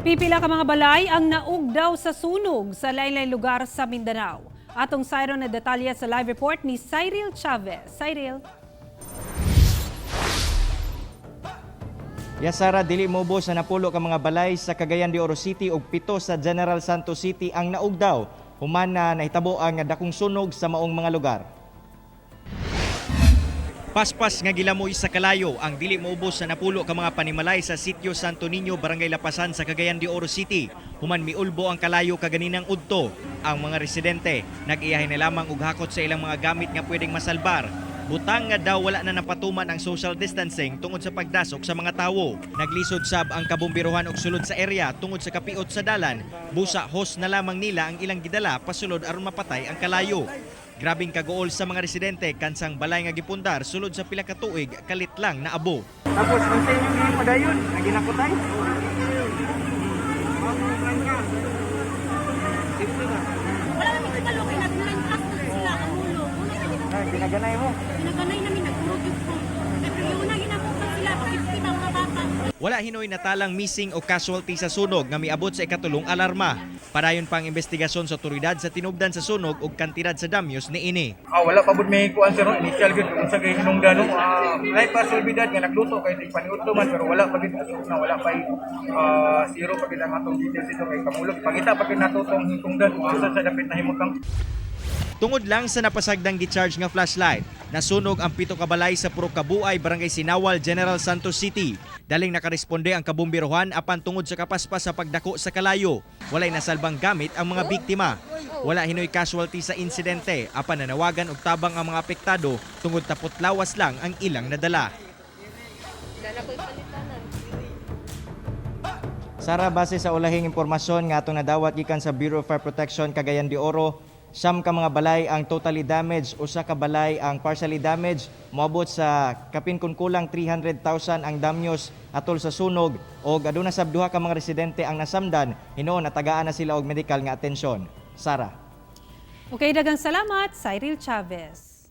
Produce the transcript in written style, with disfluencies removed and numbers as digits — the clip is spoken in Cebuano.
Pipila ka mga balay ang naugdaw sa sunog sa lain-laing lugar sa Mindanao. Atong sayron na detalye sa live report ni Cyril Chavez. Cyril. Yes, Sara, dili mobo sa 10 ka mga balay sa Cagayan de Oro City ug 7 sa General Santos City ang naugdaw human na nahitabo ang dakong sunog sa maong mga lugar. Paspas nga gilamoy sa kalayo ang dili moubos sa 10 ka mga panimalay sa Sitio Santo Niño, Barangay Lapasan sa Cagayan de Oro City. Human miulbo ang kalayo kaganinang udto. Ang mga residente nag-iyahin na lamang og hakot sa ilang mga gamit nga pwedeng masalbar. Butang nga daw wala na napatuman ang social distancing tungod sa pagdasok sa mga tawo. Naglisod sab ang kabombiruhan og sulod sa area tungod sa kapiot sa dalan. Busa hose na lamang nila ang ilang gidala pasulod aron mapatay ang kalayo. Grabing kaguol sa mga residente kansang balay nga gipundar sulod sa pila ka tuig kalit lang na abo. Tapos, kung sa inyong gihimo dayon, naginakutay. Wala namin kabalo kay nag-line sila kamulo. Una Ay, ginaganay mo. Ginaganay namin nagkurog yung ko. Pero yung una ginamukan sila pag 50 mga bata. Wala hinoy natalang missing o casualty sa sunog nga miabot sa ikatulong alarma. Padayon pang investigasyon sa otoridad sa tinubdan sa sunog ug kantidad sa damyos niini. Wala pa bud may kuan, sir, no? Initial gyud kung unsa kay hinungdan, no. Lahi pa sulbidad nga nagluto kay tig paniudto man, pero wala pa gid na wala pa zero pa gid ang atong details dito kay kamulog. Pangita pa gid nato tong hitungdan kung asa sa dapit nahimutang. Tungod lang sa napasagdang gicharge nga flashlight, nasunog ang 7 ka balay sa Purok Kabuay, Barangay Sinawal, General Santos City. Daling nakaresponde ang kabumbiruhan apan tungod sa kapaspas sa pagdako sa kalayo, walay nasalbang gamit ang mga biktima. Wala hinoy casualty sa insidente apan nanawagan og tabang ang mga apektado tungod tapot lawas lang ang ilang nadala. Sara, base sa ulahing impormasyon nga atong nadawat gikan sa Bureau of Fire Protection Cagayan de Oro, 9 ka mga balay ang totally damaged, 1 ka balay ang partially damaged, moabot sa kapin kun kulang 300,000 ang damyos atol sa sunog og aduna sab 2 ka mga residente ang nasamdan, hinuon natagaan na sila og medical nga atensyon. Sara. Okay, dagang salamat, Cyril Chavez.